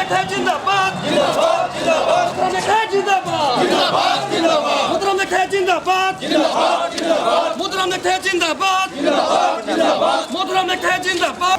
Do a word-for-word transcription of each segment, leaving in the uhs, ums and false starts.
जिंदाबाद, जिंदाबाद, जिंदाबाद। मोतीराम लेंगथे जिंदाबाद, जिंदाबाद, जिंदाबाद। मोतीराम लेंगथे जिंदाबाद, जिंदाबाद, जिंदाबाद। मोतीराम लेंगथे जिंदाबाद, जिंदाबाद, जिंदाबाद। मोतीराम लेंगथे जिंदाबाद।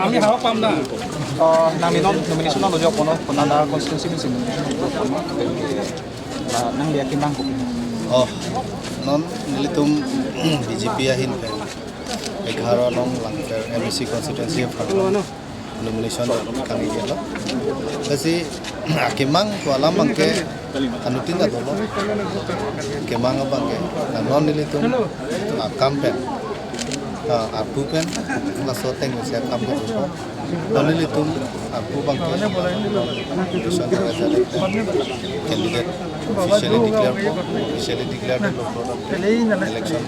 আমি হাওয়া পাম না। আহ, nangli non nomination lo jo kono, konat a constituency pensi nomination lo jo kono. Ah, nangli akemang kopi? Oh, non nelitum B J P ahin pen egharo nong Langpher M A C constituency aphan nomination kami gelo. Lasi akemang pu alam abangke anuttin ta dolo. Akemang abangke, na non nelitum akam pen, ah, arpu pen, laso ateng si akam pen dolo. Non nelitum arpu abangke nomination candidate officially declare po, officially declare lo, election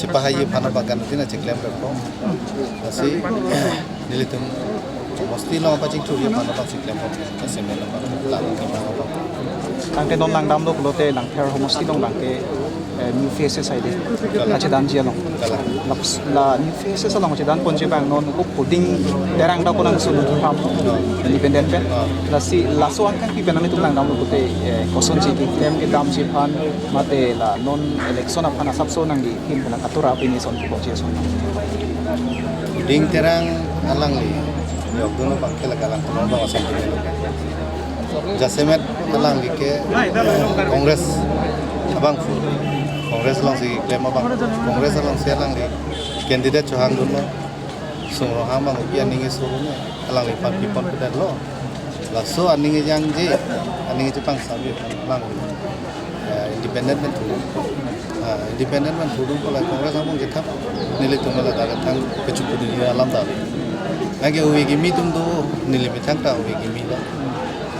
chepahai aphan abangke anuttin ta cheklempo. Lasi nelitum homosti along pachingthurji aphan abang cheklempo. Lasi mena abang, la, la, la. Tangte non langdamlo pulote Langpher homosti along abangke, eh, new faces aide. Kalang. Kachedamji along. Kalang. Laps-, la new faces along chedamponji abang non ko Puding Terang ta konat ason thurpam. Oh. Independent pen. Oh. Lasi laso angkang pi pen nanglitum langdamlo pulote, eh, kosonsi keklem kedamji aphan mate la non election aphan asapso nangli him pen la katura pini ason kiboji ason. Puding Terang alangli jokdun abangke la Galangtulong abang ason keme. Jasemet alangli ke Congress abangphu. Congress alongsi klem abang. Congress alongsi alangli candidate chohangdunlo. Sung Ronghang abang upi aning keso ne. Alangliphan pipon pedet lo. Laso aning kejangje, aning kejepangsabi aphan alang, eh, independent pen thu. Ah, independent pen thudun pu la Congress abang kethap, nelitum la dak thang kechukudun alam ta. Anke ove kimi atum do, neli methang ta ove kimi lo.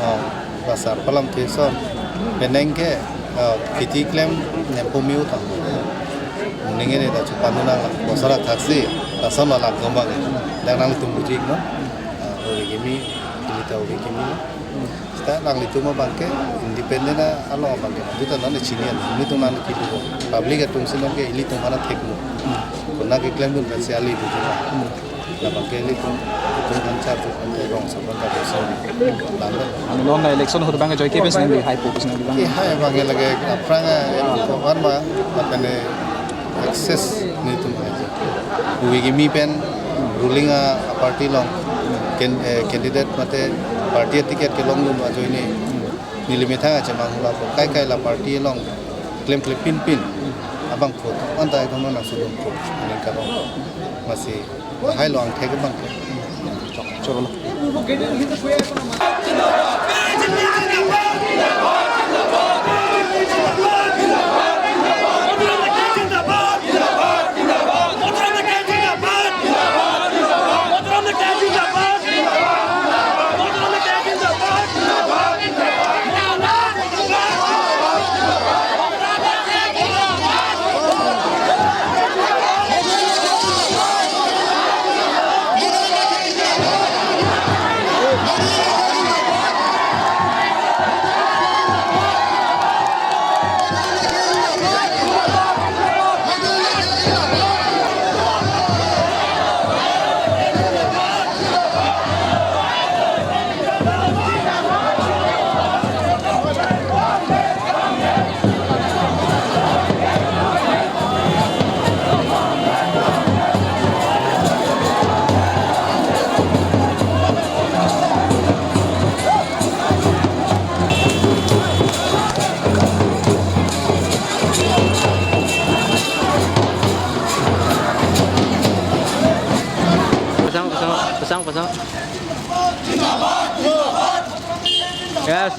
Oh, pasar palam keso. Penang ke, oh, kheti klem nempo miu ta. Ning ne ta chepanu nang la, bosor athaksi, lason la lak jombang. Dak nanglitum buji iknon. Ah, ove kimi, neli ta ove kimi lo. Seta nanglitum abangke independent along abangke, adu ta non chinian, nelitum nang kipu. Public atum si nonke ilitum aphan theklo. Konat keklemdun pensi ali buji. Labangke ilitum, itum aphan charju ante rong sabang ka dosa. Nang. Ano non election ahut abangke joike pensi nangli haipo pensi nangli abang. Kehai abangke lake aphrang, eh, kovan ma, lapen, eh, access nelitum hai. Ove kimi pen ruling a party along can-, eh, candidate mate party ticket kelongdun ajoine neli methang kachemang hula po. Kai kai la party along klemkle pinpin abangphu anta ekono nang sudun po. Ning karong masi lahai lo angthek abangke. Choro lo. Pasang, pasang, pasang, pasang. Yes.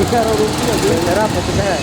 Karo rupi lagi. Merah apa tu dah?